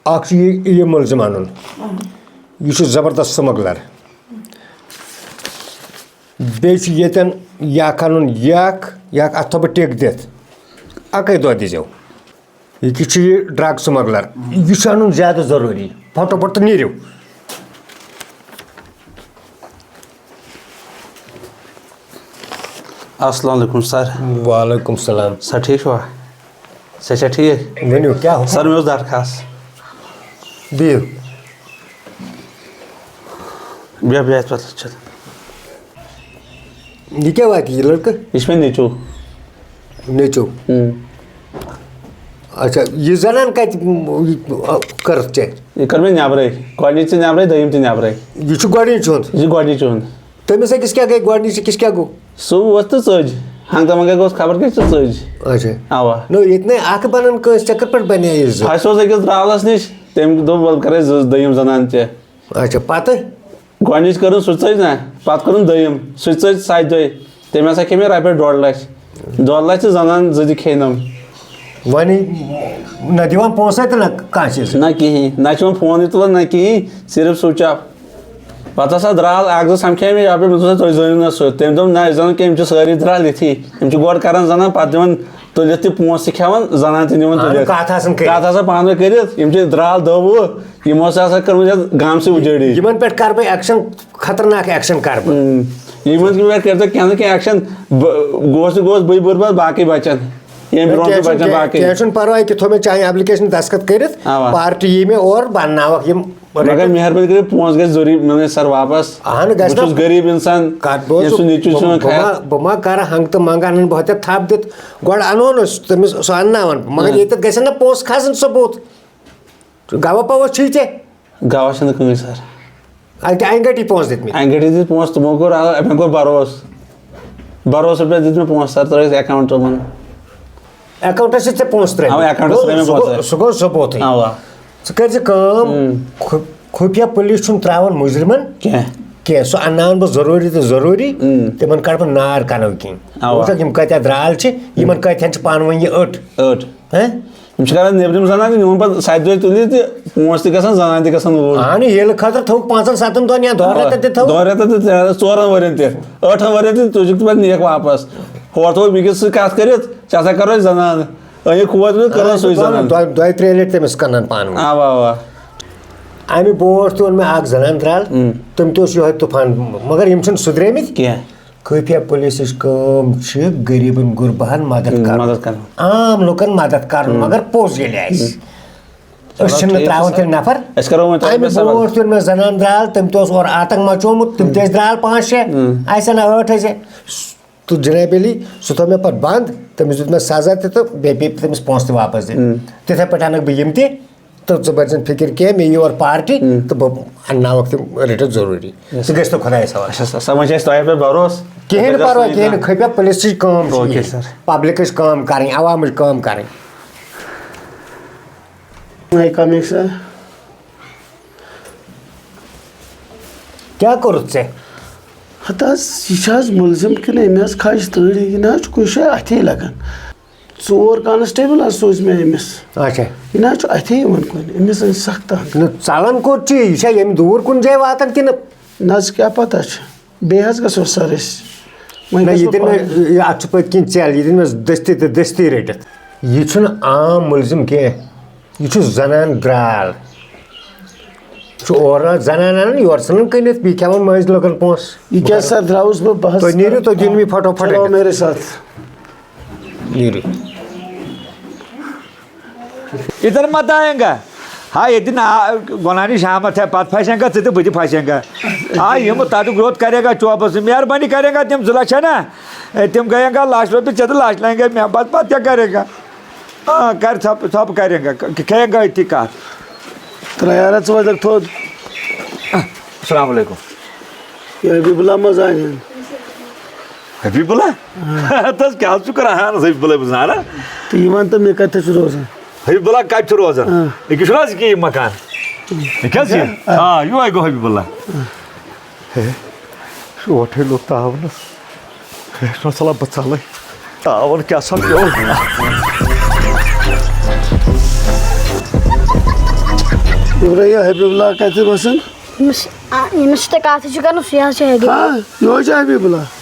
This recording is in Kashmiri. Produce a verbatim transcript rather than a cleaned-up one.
اَکھ چھُ یہِ، یہِ مُلزِم اَنُن۔ یہِ چھُ زبردست سٕمَگلَر۔ بیٚیہِ چھُ ییٚتٮ۪ن یہِ اَکھ اَنُن، یہِ اَکھ، یہِ اَکھ، اَتھ تھاوٕ بہٕ ٹِک دِتھ۔ اَکٕے دۄہ دیٖزیو۔ یہِ کہِ چھُ یہِ ڈرگ سمگلر، یہِ چھُ اَنُن زیادٕ ضروٗری۔ پھٹو پھٹ تہٕ نیٖرِو۔ السلام علیکم سر۔ وعلیکم السلام۔ سر ٹھیٖک چھُوا؟ سر چھا ٹھیٖک؟ ؤنِو، کیٛاہ حُکم؟ سر، مےٚ اوس درخاست۔ دِیِو۔ بیٚہہ، بیٚہہ، یَتھ پٮ۪ٹھ چھِ۔ یہِ کیٛاہ واتہِ یہِ لٔڑکہٕ؟ یہِ چھُ مےٚ نیٚچوٗ۔ نیٚچوٗ۔ اۭں۔ اچھا، یہِ زنان کتہِ، م، یہِ، آ، کٔرٕتھ ژےٚ؟ یہِ کٔر مےٚ نٮ۪برَے۔ گۄڈٕنِچ تہِ نٮ۪برَے، دوٚیِم تہِ نٮ۪برَے۔ یہِ چھُ گۄڈٕنِچ ہُنٛد؟ یہِ چھُ گۄڈٕنِچ ہُنٛد۔ تٔمِس أکِس کیٛاہ گٔے؟ گۄڈٕنِچ أکِس کیٛاہ گوٚو؟ سُہ ووت تہٕ ژٔج۔ ہنٛگتہٕ منٛگے گوٚژھ خبر کیٛاہ چھُ ژٔج۔ اچھا۔ اَوا۔ نو، ییٚتہِ نے اکھ بنان کٲنٛسہِ، ژےٚ کِتھ پٲٹھۍ بنے یہِ زٕ؟ اَسہِ اوس أکِس درٛالَس نِش، تٔمۍ دوٚپ، "وَلہٕ کَرَے زٕ، دوٚیِم زنان تہِ۔" اچھا، پتہٕ؟ گۄڈٕنِچ کٔرٕن سُہ ژٔج نا، پتہٕ کٔرٕن دوٚیِم، سُہ ژٔج سَتہِ دۄہہِ۔ تٔمۍ ہسا کھے مےٚ رۄپیَس ڈۄڈ لَچھ۔ ڈۄڈ لَچھ تہٕ زنان زٕ تہِ کھے نَم۔ وۄنۍ نہ دِوان پونٛسہٕ تہٕ نہ کانٛہہ چیٖز۔ نہ کِہیٖنۍ، نہ چھِ یِوان فونٕے تُلان، نہ کِہیٖنۍ، صرف سُچ آف۔ پتہٕ ہسا درٛاو اکھ زٕ سمکھے مےٚ یپٲرۍ، مےٚ دوٚپ، "تُہۍ زٲنِو نہ سُہ۔" تٔمۍ دوٚپ، "نہ، أسۍ زانو کینٛہہ، یِم چھِ سٲری درٛال یِتھی، یِم چھِ گۄڈٕ کران زنان، پتہٕ دِوان تُلِتھ تہِ پونٛسہٕ تہِ کھٮ۪وان، زنان تہِ نِوان اہنُو، تُلِتھ۔" کتھ آسان کٔرِتھ۔ کتھ آسان پانہٕ ؤنۍ کٔرِتھ، یِم چھِ درٛال دہ وُہ، یِمو ہسا ٲسا کٔرمٕژ یتھ گامسٕے اُجٲڑی۔ یِمن پٮ۪ٹھ کرٕ بہٕ ایکشن، خطرناک ایکشن کرٕ بہٕ۔ اۭں۔ یِمن پٮ۪ٹھ کٔرۍتو کینٛہہ نتہٕ کینٛہہ ایکشن۔ بہٕ گوس تہٕ گوس، بٕے بوٚربَس، باقٕے بچن۔ ییٚمہِ برونٛہہ تہِ کینٛہہ چھُنہٕ، بچن کینٛہہ، باقٕے۔ کینٛہہ چھُنہٕ پرواے، کہِ تھوٚو مےٚ چاہے اپلیکیشن دستخط کٔرِتھ، اوا۔ پارٹی یی مےٚ اور بنناوکھ یِم۔ مگر مہربٲنی کٔرِتھ پونٛسہٕ گژھِ ضروٗری مِلٕنۍ سر واپس۔ اہن، گژھِ بہٕ نا۔ چھُس غریٖب انسان، کتھ بوز، یُس سُہ نیٚچوٗ چھُ بہٕ، یِوان بہٕ خیال۔ ما، بہٕ ما کرٕ ہنٛگتہٕ منٛگہٕ انن بہٕ ہۄتٮ۪تھ تھپھ دِتھ، گۄڈٕ انو نہٕ أسۍ تٔمِس، سُہ انناون، مگر ہاں۔ ییٚتٮ۪تھ گژھن نا پونٛسہٕ کھسٕنۍ ثبوٗت۔ گواہ پوہ چھُے ژےٚ؟ گواہ چھِنہٕ کٕہٕنۍ سر۔ اَتہِ انگٹی پونٛسہٕ دِتمٕتۍ؟ انگٹی دِتۍ پونٛسہٕ، تِمو کوٚر، آ، مےٚ کوٚر بروسہٕ۔ بروسہٕ پٮ۪ٹھ دِتۍ مےٚ پونٛسہٕ سر، ترٲوِتھ اکاونٹ تِمن۔ اکاونٹس چھِ ژےٚ پونٛسہٕ ترٲومٕتۍ؟ اَوا، اکاونٹس گوٚو، ترٲے مےٚ سُہ گوٚو، پونٛسہٕ۔ سُہ گوٚو ثبوٗتٕے۔ اَوا۔ ژٕ کٔرۍ زِ کٲم، اۭں۔ خُ-، خُفیہ پُلیٖس چھُنہٕ ترٛاوان مُجرمن کینٛہہ۔ کینٛہہ۔ سُہ انناون بہٕ ضروٗری تہٕ ضروٗری۔ اۭں۔ تِمن کڑٕ بہٕ نار کنو کِنۍ۔ اَوا۔ وٕچھکھ، یِم کۭتیٛاہ درٛال چھِ، یِمن کۭتیٛاہن چھِ پانہٕ ؤنۍ یہِ أٹ۔ أٹ۔ ہہ؟ یِم چھِ کران نیٚبرِم زنان تہِ، یِمن پتہٕ سَتہِ دۄہہِ تُلِتھ تہِ پونٛسہٕ تہِ گژھان، زنان تہِ گژھان اوٗرۍ۔ اہنُ، ییٚلہِ خٲطرٕ تھوٚوُکھ پانٛژن ستن دۄہن یا دۄن آ، رٮ۪تن تہِ تھوٚوُکھ۔ دۄن رٮ۪تن تہِ، ترٛےٚ رٮ۪تھ، ژورن ؤرین تہِ، ٲٹھن ؤرین تہِ تُجِکھ تہٕ پتہٕ نِیَکھ واپس۔ ہورٕ تھوٚو بیٚکِس سۭتۍ کتھ کٔرِتھ، "ژےٚ ہسا کرو أسۍ زنان"۔ أنِکھ کھوت ووت، کٔرٕن اہن، سُے دۄن، زنان۔ دۄیہِ، دۄیہِ ترٛیٚیہِ لٹہِ تٔمِس کنن پانہٕ ؤنۍ۔ اوا، اوا۔ امہِ برونٛٹھ تہِ اوٚن مےٚ اکھ زنان درال، اۭں۔ تٔمۍ تہِ اوس یِہوٚے طوفان، مگر یِم چھِنہٕ سُدریمٕتۍ۔ کینٛہہ۔ خفیہ پولیسٕچ کٲم چھِ غریٖبن غُرباہن مدد اۭں، کرُن۔ مدد کرُن۔ عام لُکن مدد کرُن، اۭں۔ مگر پوٚز ییٚلہِ آسہِ۔ اۭں۔ أسۍ چھِنہٕ چلو، ٹھیٖک چھُ ترٛاوان سر۔ تیٚلہِ نفر۔ أسۍ کرو وۄنۍ تۄہہِ اَمہِ پٮ۪ٹھ سبق۔ برونٛٹھ تہِ اوٚن مےٚ زنان درال، تٔمۍ تہِ اوس اورٕ آتنک مچومُت، تِم تہِ ٲسۍ درال پانٛژھ شےٚ۔ اۭں۔ آسہِ ہا نہ ٲٹھ ٲسۍ۔ تہٕ جناب علی، سُہ تھوٚو مےٚ پتہٕ بنٛد، تٔمِس دیُت مےٚ سزا تہِ تہٕ بیٚیہِ پیٚیہِ تٔمِس پونٛسہٕ تہِ واپس دِنۍ۔ اۭں۔ تِتھَے پٲٹھۍ انکھ بہٕ یِم تہِ۔ تہٕ ژٕ بٔرۍ زٮ۪ن فِکِر کینٛہہ، مےٚ یی اورٕ پارٹی، اۭں۔ تہٕ بہٕ انناوکھ تِم رٔٹِتھ ضروٗری۔ یَس۔ ژٕ گٔژھ تو خۄدایَس حوالہٕ۔ اچھا سر، سر، وۄنۍ چھِ اَسہِ تۄہہِ پٮ۪ٹھ بھروسہٕ۔ کِہیٖنۍ نہٕ پَرواے، کِہیٖنۍ نہٕ۔ خفیہ پُلیٖسٕچ کٲم چھِ اوکے یہِ۔ سر۔ پبلِکٕچ کٲم کَرٕنۍ، عوامٕچ کٲم کَرٕنۍ۔ نَے کَمِنٛگ سر۔ کیٛاہ کوٚرُتھ ژےٚ؟ ہَتہٕ حظ، یہِ چھِ حظ مُلزِم کِنہٕ أمۍ حظ کھاجہِ تٲڑی؟ یہِ نہ حظ چھُ کُنہِ جایہِ اَتھے لَگان۔ ژور کانسٹیبل حظ سوٗزۍ مےٚ أمِس۔ اچھا۔ یہِ نہ حظ چھُ اَتھے یِوان کُنہِ، أمِس أنۍ سخ تنگ۔ نہ، ژَلان کوٚت چھُ؟ یہِ چھا ییٚمہِ دوٗر کُنہِ جایہِ واتان کِنہٕ؟ نہ حظ، کیٛاہ پتہ چھُ۔ بیٚیہِ حظ گژھو سر أسۍ۔ وۄنۍ نہ، گژھٕ یہِ بہٕ دِن مےٚ، پانہٕ۔ یہِ، اَتھ چھُ پٔتۍ کِنۍ ژٮ۪ل، یہِ دِن مےٚ دٔستی تہٕ دٔستی رٔٹِتھ۔ یہِ چھُنہٕ عام مُلزِم کینٛہہ، یہِ چھُ زنان درال۔ چھُ اورٕ زنان انان، یورٕ ژھٕنان کٕنِتھ، بیٚیہِ کھٮ۪وان مٲنٛزِ لُکن پونٛسہٕ۔ یہِ کیٛاہ سر درٛاوُس بہٕ؟ بہٕ حظ تُہۍ نیٖرِو، تُہۍ دِیِو نہٕ مےٚ پھٹو پھٹ چلو کٔرِتھ۔ میرے ساتھ۔ نیٖرِو۔ इधर मत आएगा। हाँ, ये दिन आ, गुनानी शाम है, पत फंसेगा, तो तुझे फंसेगा। हाँ, ये मत तादु ग्रोथ करेगा, चुआ बस मेहरबानी करेगा, तुम जुलक्षणा। ए, तुम गएगा, लास्ट में तो चल, लास्ट लेंगे, मैं बात, बात क्या करेगा? हाँ, कर, सब, सब करेगा, क-, कहेगा इतनी का। ترٛےٚ یارہ ژٕ وَتھ لَگ تھوٚد۔ السلام علیکم۔ یہِ حبیب اللہ ما زانہِ؟ حبیب اللہ؟ ہتس کیٛاہ حظ چھُ کران؟ اہن حظ، حبیب اللہ بہٕ زانان۔ تہٕ یہِ وَن تہٕ مےٚ کَتہِ چھُ روزان؟ حبیب اللہ کَتہِ چھُ روزان؟ آ۔ یہِ کیٛاہ چھُ نہ حظ یہِ کہِ یہِ مکان؟ یہِ کیٛاہ حظ یہِ؟ آ۔ آ، یِہوٚے گوٚو حبیب اللہ۔ ہے، یہِ چھُ اوٹھے لوٚگ تاونس۔ ہے، یہِ چھُ نہ ژلان بہٕ ژلے۔ تاون کیٛاہ سا پیوٚو؟ یہِ حبیب اللہ کَتہِ بَسان؟ ییٚمِس آ، ییٚمِس سۭتۍ تۄہہِ کَتھ چھِ کَران، سُے حظ چھُ حبیب۔ ہاں، یہِ حظ چھُ حبیب اللہ۔